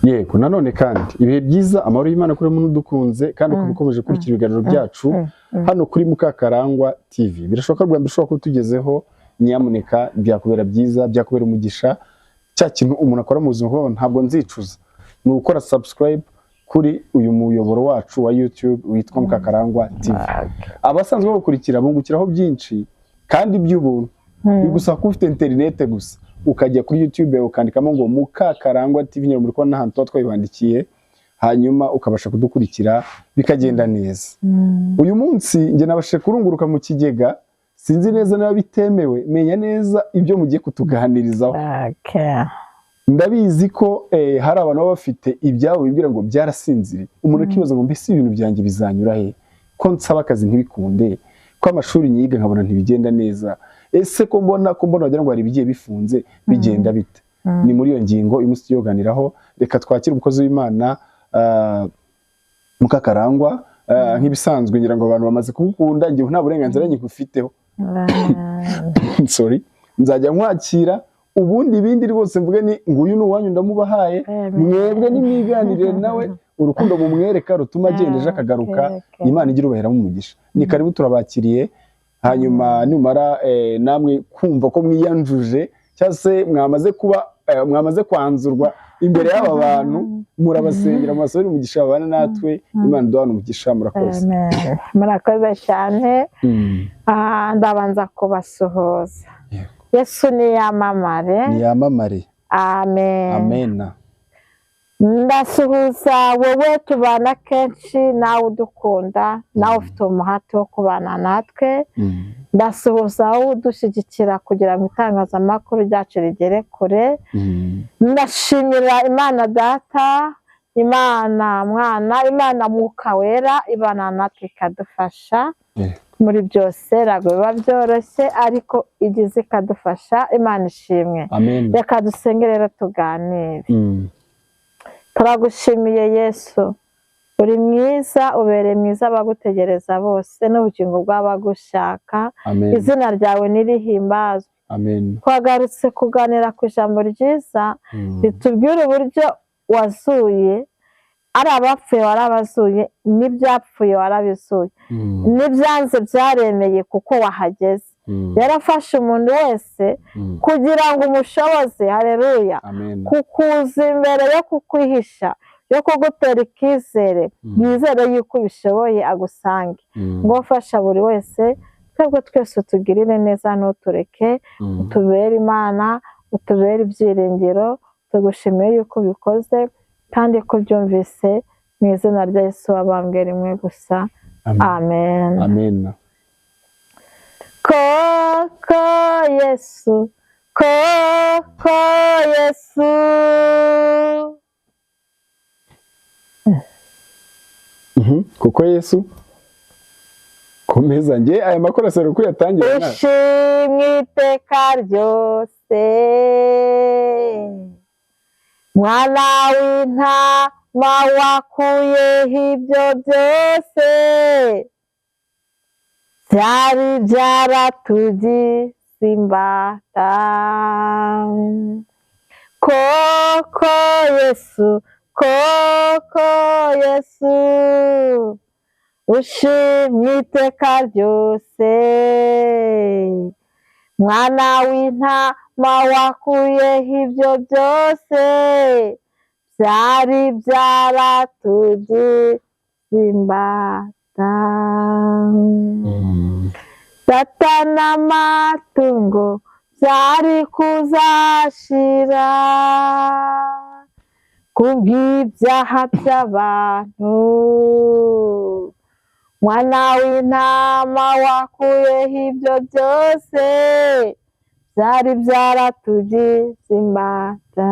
Yego, nanone kandi ibihe byiza, amahoro y'Imana kuri muntu udukunze kandi ukaba ukomeje gukurikira ibiganiro byacu hano kuri Mukakarangwa TV. Birashoboka rwa mbere ushobora kuba utugezeho, nyamuneka byakubera byiza, byakubera umugisha. Cya kintu umuntu akora mu buzima kuko ntabwo nzicuza ni ugukora subscribe kuri uyu muyoboro wacu wa YouTube witwa Mukakarangwa TV. Abasanzwe bawukurikira bungukiraho byinshi kandi by'ubuntu. Bigusaba kuba ufite interinete gusa, ukajya kuri YouTube ukandikamo ngo Mukakarangwa TV, nyine muri kubona ahantu tuba twabibandikiye, hanyuma ukabasha kudukurikira bikagenda neza. Uyu munsi njye nabashije kurunguruka mu kigega, sinzi neza niba bitemewe, menya neza ibyo mugiye kutuganirizaho. Ndabizi ko hari abantu baba bafite ibyabo bibwira ngo byarasinziriye, umuntu akibaza ngo mbese ibintu byanjye bizanyura he, ko nsaba akazi ntibikunde, ko amashuri nyiga nkabona ntibigenda neza, ese ko mbona wagira ngo hari ibigiye bifunze, bigenda bite? Ni muri iyo ngingo uyu munsi tuyoganiraho. Reka twakire umukozi w'Imana Mukakarangwa. Nk'ibisanzwe ngira ngo abantu bamaze kugukunda, njye nta burenganzira nkufiteho, sorry, nzajya nkwakira ubundi ibindi rwose mvuge ni nguyu ni uwanyu, ndamubahaye, mwebwe nimwiganirire nawe, urukundo mumwereka rutuma agenda ejo akagaruka. Imana igira ubaheramo umugisha. Ni karibu, turabakiriye. Hanyuma numara namwe kumva ko mwiyanjuje cyangwa se mwamaze kuba mwamaze kwanzurwa imbere y'aba bantu, murabasengera, mubasabire umugisha, babane natwe, Imana iduhane umugisha. Murakoze. Amen. Murakoze cyane. Ndabanza kubasuhuza. Yesu niyamamare. Niyamamare. Amen. Amena. Ndasuhuza wowe tubana kenshi, nawe udukunda, nawe ufite umuhate wo kubana natwe. Ndasuhuza wowe udushyigikira kugira ngo itangazamakuru ryacu rigere kure. Ndashimira Imana Data, Imana Mwana, Imana Mwuka Wera ibana natwe ikadufasha muri byose. Ntabwo biba byoroshye, ariko igize ikadufasha. Imana ishimwe. Amen. Reka dusenge rero tuganire. Turagushimiye Yesu, uri mwiza, ubereye mwiza abagutegereza bose n'ubugingo bw'abagushaka. Amen. Izina ryawe nirihimbazwe. Amen. Twagarutse kuganira ku ijambo ryiza ritubwira uburyo wazuye, ari abapfuye warabazuye, n'ibyapfuye warabizuye, n'ibyanze byaremeye kuko wahageze. Yarafashe umuntu wese kugira ngo umushoboze, haleluya, Amen. kukuza imbere yo kukwihisha, yo kugutera icyizere, yizere yuko ubishoboye agusange. Ngo fasha buri wese, twebwe twese utugirire neza, ntutureke, utubere Imana, utubere ibyiringiro. Tugushimiye yuko ubikoze kandi ko ubyumvise, mu izina rya Yesu wabambwe rimwe gusa. Amen. Amen. Amen. Koko Yesu, koko Yesu. Kuko Yesu, komeza, njye aya makorasi ari uko yatangira nawe. Ushimwe iteka ryose, mwana w'intama wakuyeho ibyo byose byari byaratugize imbata. Koko Yesu, koko Yesu, ushimwe iteka ryose, mwana w'intama wakuyeho ibyo byose byari byaratugize imbata. Data n'amatungo byari kuzashira kubw'ibyaha by'abantu, mwana w'intama wakuyeho ibyo byose byari byaratugize imbata.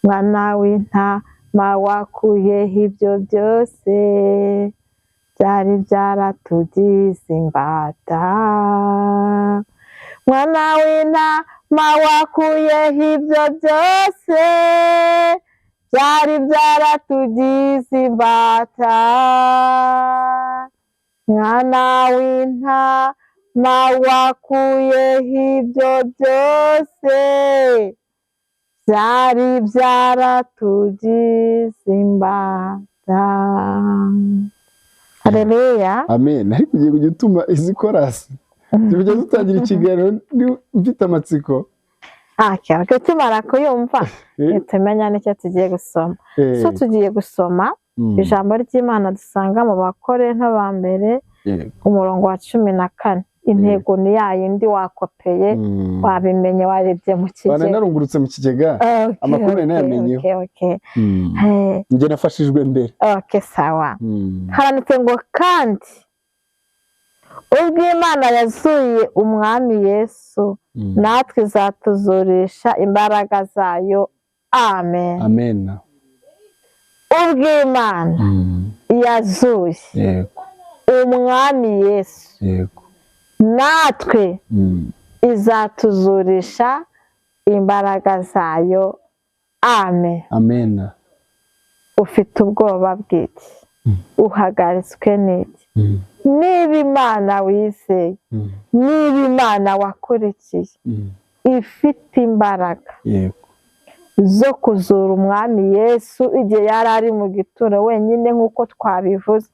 Mwana w'intama wakuyeho ibyo byose byari byaratugize imbata. Mwana w'intama wakuyeho ibyo byose byari byaratugize imbata. Mwana w'intama wakuyeho ibyo byose Byari byaratugize imbata. Haleluya. Amen. Ariko ugiye kujya utuma izi korasi tujya dutangira ikiganiro mfite amatsiko. Okay, tumara kuyumva tumenya n'icyo tugiye gusoma. So tugiye gusoma ijambo ry'Imana dusanga mu Bakorinto ba mbere, umurongo wa 14. Intego ni ya yindi wakopeye, wabimenye, warebye mu kigega. Narungurutse mu kigega, amakuru nayamenyeho. Njye nafashijwe mbere. Okay, sawa. Haranditse ngo kandi ubwo Imana yazuye umwami Yesu, natwe izatuzurisha imbaraga zayo. Amen. Amen. Ubwo Imana yazuye umwami Yesu, natwe izatuzurisha imbaraga zayo. Amen. Amen. Ufite ubwoba bw'iki? Uhagaritswe n'iki? Niba Imana wizeye, niba Imana wakurikiye ifite imbaraga zo kuzura umwami Yesu igihe yari ari mu gituro wenyine nk'uko twabivuze,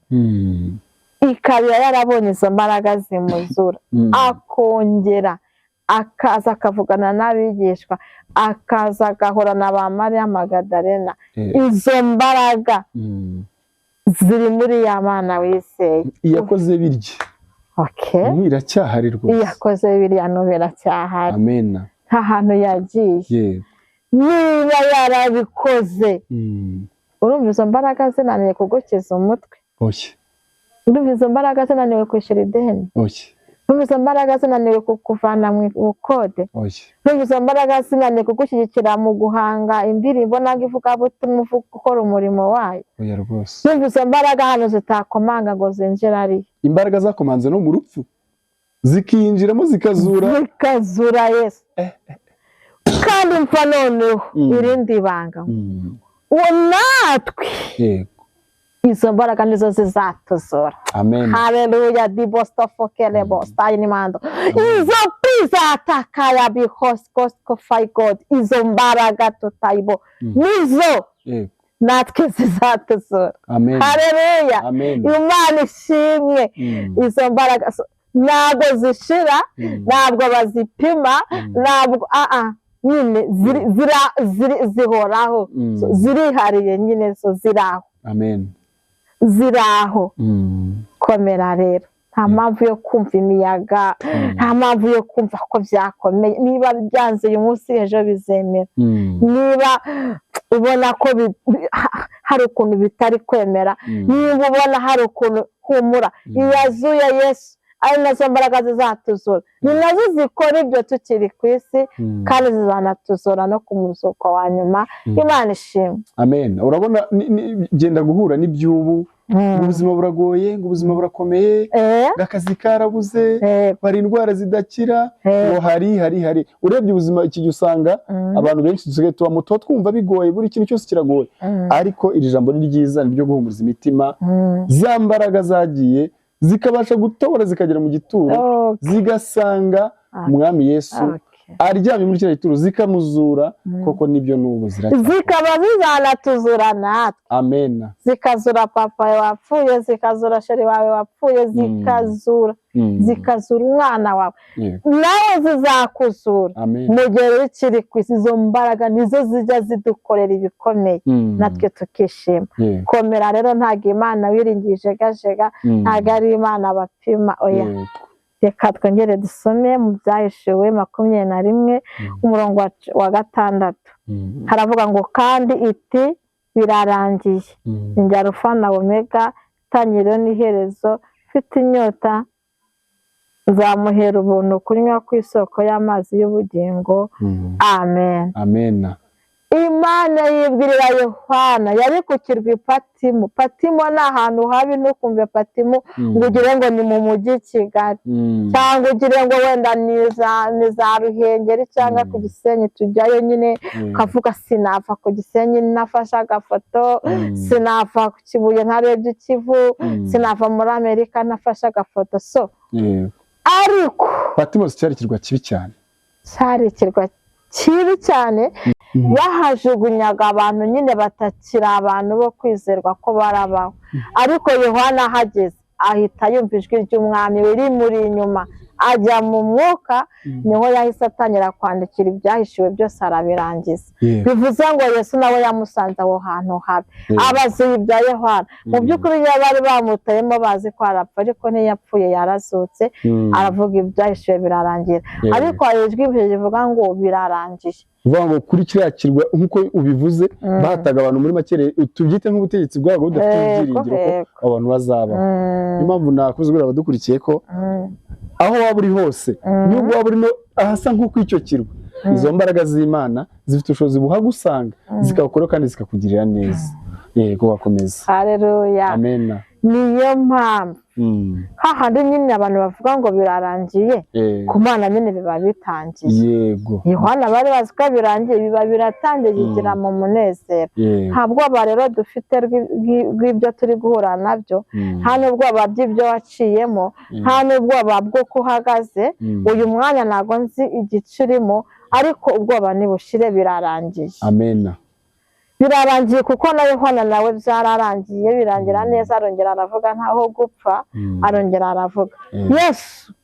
ikaba yarabonye izo mbaraga zimuzura, akongera akaza akavugana n'abigishwa, akaza agahura na ba Mariya Magadalena, izo mbaraga ziri muri ya Mana wizeye. Iyakoze birya iracyahari rwose. Iyakoze biriya n'ubu iracyahari. Amen. Nta hantu yagiye. Niba yarabikoze, urumva izo mbaraga zinaniwe kugukiza umutwe? Urumva izo mbaraga zinaniwe kwishyura ideni? Urumva izo mbaraga zinaniwe kukuvana mu bukode? Urumva izo mbaraga zinaniwe kugushyigikira mu guhanga indirimbo nangwa ivugabutumwa, gukora umurimo wayo? Urumva izo mbaraga hano zitakomanga ngo zinjire ariyo? Imbaraga zakomanze no mu rupfu zikinjiramo zikazura Yesu. Kandi mva noneho irindi banga, uwo natwe izo mbaraga nizo zizatuzura. Amen. Haleluya. Dibostofokelebostayinimando izo pizatakaya bihoskoskofayigod, izo mbaraga tutayibo nizo natwe zizatuzura. Haleluya. Imana ishimwe. Izo mbaraga ntabwo zishira, ntabwo bazipima, ntabwo nyine zihoraho, zirihariye nyine, zo ziraho. Amen. Ziraho. Komera rero, nta mpamvu yo kumva imiyaga, nta mpamvu yo kumva ko byakomeye. Niba byanze uyu munsi, ejo bizemera. Niba ubona ko hari ukuntu bitari kwemera, niba ubona hari ukuntu, humura. Iyazuye Yesu ari nazo mbaraga zizatuzura, ni nazo zikora ibyo tukiri ku isi, kandi zizanatuzura no ku muzuko wa nyuma. Imana ishimwe. Amen. Urabona genda guhura n'ibyubu, ubuzima buragoye, ngo ubuzima burakomeye, akazi karabuze, hari indwara zidakira, ngo hari hari hari. Urebye ubuzima iki gihe usanga abantu benshi dusigaye tubamo tuba twumva bigoye, buri kintu cyose kiragoye. Ariko iri jambo ni ryiza, ni ryo guhumuriza imitima. Za mbaraga zagiye zikabasha gutobora zikagera mu gituro, zigasanga umwami Yesu aryamye muri kiriya gituro, zikamuzura. Koko nibyo n'ubu ziracyakora, zikaba zizanatuzura natwe. Amen. Zikazura papa wapfuye, zikazura sheri wawe wapfuye, zikazura zikazura umwana wawe, nawe zizakuzura mu gihe ukiri ku isi. Izo mbaraga nizo zijya zidukorera ibikomeye, natwe tukishima. Komera rero, ntabwo Imana wiringiye ijegajega, ntabwo ari Imana bapima, oya. Reka twongere dusome mu Byahishuwe 21 umurongo wa 6. Haravuga ngo kandi iti birarangiye, njye Alufa na Omega, itangiriro n'iherezo, mfite inyota nzamuhera ubuntu kunywa ku isoko y'amazi y'ubugingo. Amen. Amen. Imana yibwirira Yohana yari ku kirwa Patimo. Patimo ni ahantu habi, ntukumve Patimo ngo ugire ngo ni mu mujyi Kigali, cyangwa ugire ngo wenda ni za Ruhengeri cyangwa ku Gisenyi. Tujyayo nyine ukavuga sinava ku Gisenyi nafashe agafoto, sinava ku Kibuye ntarebye Ikivu, sinava muri Amerika nafashe agafoto. So ariko Patimo cyari ikirwa kibi cyane, cyari ikirwa kibi cyane. Bahajugunyaga abantu nyine batakiri abantu bo kwizerwa ko barabaho. Ariko Yohana ahageze ahita yumva ijwi ry'umwami rimuri inyuma, ajya mu mwuka, niho yahise atangira kwandikira ibyahishiwe byose arabirangiza. Bivuze ngo Yesu nawe yamusanze aho hantu habi, abazuye ibya Yohana. Mu by'ukuri iyo bari bamuteyemo bazi ko arapfa, ariko ntiyapfuye, yarazutse, aravuga ibyahishiwe birarangira. Ariko hari ijwi rivuga ngo birarangiye. Uvuga ngo kuri kiriya kirwa nk'uko ubivuze, bahataga abantu muri make, tubyite nk'ubutegetsi bwabo budafite ibyiringiro ko abantu bazabaho. Niyo mpamvu nakuze kubwira abadukurikiye ko aho waba uri hose, nubwo waba urimo ahasa nko kuri icyo kirwa, izo mbaraga z'Imana zifite ubushobozi buhagusanga, zikagukora kandi zikakugirira neza. Yego, wakomeza. Haleluya. Amena. Niyo mpamvu hahandi nyine abantu bavuga ngo birarangiye, ku Mana nyine biba bitangiye. Yohana bari bazi ko birangiye, biba biratangiye, yigira mu munezero. Nta bwoba rero dufite bw'ibyo turi guhura nabyo, nta n'ubwoba bw'ibyo waciyemo, nta n'ubwoba bw'uko uhagaze uyu mwanya. Ntabwo nzi igice urimo, ariko ubwoba nibushire, birarangiye. Amena. Birarangiye, kuko na Yohana nawe byararangiye, birangira neza, arongera aravuga, ntaho gupfa, arongera aravuga. Yesu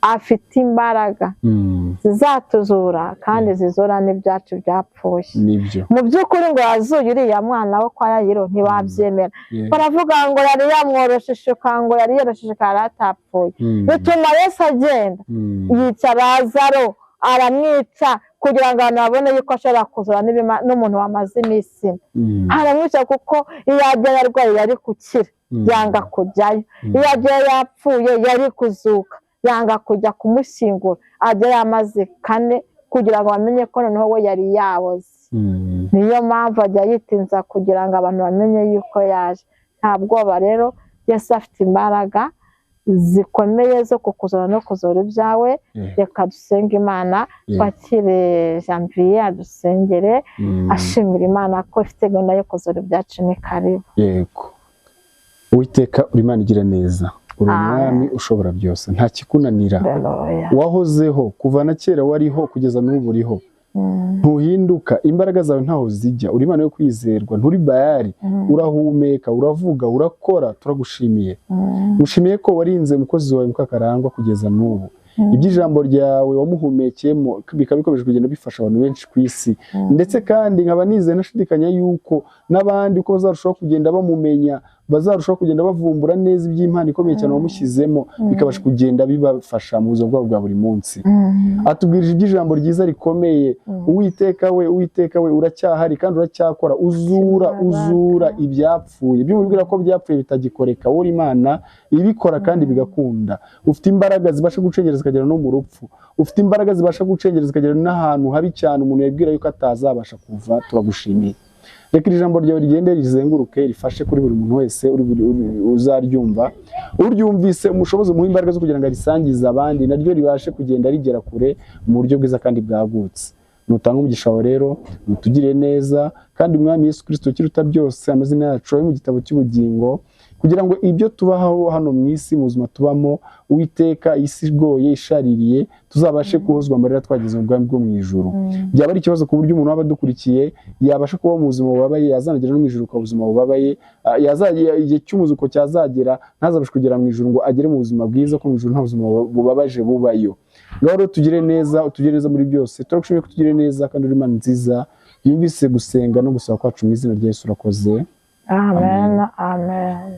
afite imbaraga zizatuzura kandi zizura n'ibyacu byapfuye. Nibyo. Mu by'ukuri ngo yazuye uriya mwana wo kwa Yayiro, ntibabyemera. Baravuga ngo yari yamworoshe ishuka, ngo yari yoroshe ishuka, yari atapfuye. Bituma Yesu agenda yica Lazaro, aramwica kugira ngo abantu babone yuko ashobora kuzura n'umuntu wamaze iminsi ine. Aramwica kuko iyo ajyayo arwaye yari gukira, yanga kujyayo. Iyo ajyayo yapfuye yari kuzuka, yanga kujya kumushyingura. Ajyayo yamaze 4 kugira ngo bamenye ko noneho we yari yaboze. Niyo mpamvu ajya yitinza kugira ngo abantu bamenye yuko yaje. Nta bwoba rero, Yesu afite imbaraga zikomeye zo kukuzura no kuzura ibyawe. Reka dusenge Imana, twakire Janvier adusengere, ashimira Imana ko ifite gahunda yo kuzura ibyacu. Ni karibu. Yego. Uwiteka, uri Imana igira neza, uri umwami ushobora byose, nta kikunanira. Haleluya. Wahozeho kuva na kera, wariho kugeza n'ubu uriho, ntuhinduka, imbaraga zawe ntaho zijya, uri Imana yo kwizerwa, nturi Bayali, urahumeka, uravuga, urakora. Turagushimiye. Ushimiye ko warinze umukozi wawe Mukakarangwa kugeza n'ubu, iby'ijambo ryawe wamuhumekeyemo bikaba bikomeje kugenda bifasha abantu benshi ku isi. Ndetse kandi nkaba nizeye ntashidikanya yuko n'abandi uko bazarushaho kugenda bamumenya, bazarushaho kugenda bavumbura neza iby'impano ikomeye cyane wamushyizemo, bikabasha kugenda bibafasha mu buzima bwabo bwa buri munsi. Atubwirije iby'ijambo ryiza rikomeye. Uwiteka we, Uwiteka we, uracyahari kandi uracyakora, uzura uzura ibyapfuye, ibyo wibwira ko byapfuye bitagikoreka, wowe Imana ibikora kandi bigakunda. Ufite imbaraga zibasha gucengera zikagera no mu rupfu, ufite imbaraga zibasha gucengera zikagera n'ahantu habi cyane umuntu yabwira yuko atazabasha kuva. Turagushimiye. Reka iri jambo ryawe rigende rizenguruke, rifashe kuri buri muntu wese uzaryumva. Uryumvise umushobozi, umuhe imbaraga zo kugira ngo arisangize abandi, naryo ribashe kugenda rigera kure mu buryo bwiza kandi bwagutse. Nutanga umugisha wawe rero, nutugire neza, kandi Umwami Yesu Kristo kiruta byose, amazina yacu abe mu gitabo cy'ubugingo, kugira ngo ibyo tubaho hano mu isi, mu buzima tubamo, Uwiteka, isi igoye ishaririye, tuzabashe guhozwa amarira twageze mu bwami bwo mu ijuru. Byaba ari ikibazo ku buryo umuntu waba adukurikiye yabasha kuba mu buzima bubabaye, yazanagera no mu ijuru ukaba ubuzima bubabaye, igihe cy'umuzuko cyazagera ntazabashe kugera mu ijuru ngo agere mu buzima bwiza, ko mu ijuru nta buzima bubabaje bubayo. Ngaho rero tugire neza, utugire neza muri byose. Turagushimiye ko utugire neza kandi uri Imana nziza yumvise gusenga no gusaba kwacu, mu izina rya Yesu urakoze. Amen, amen.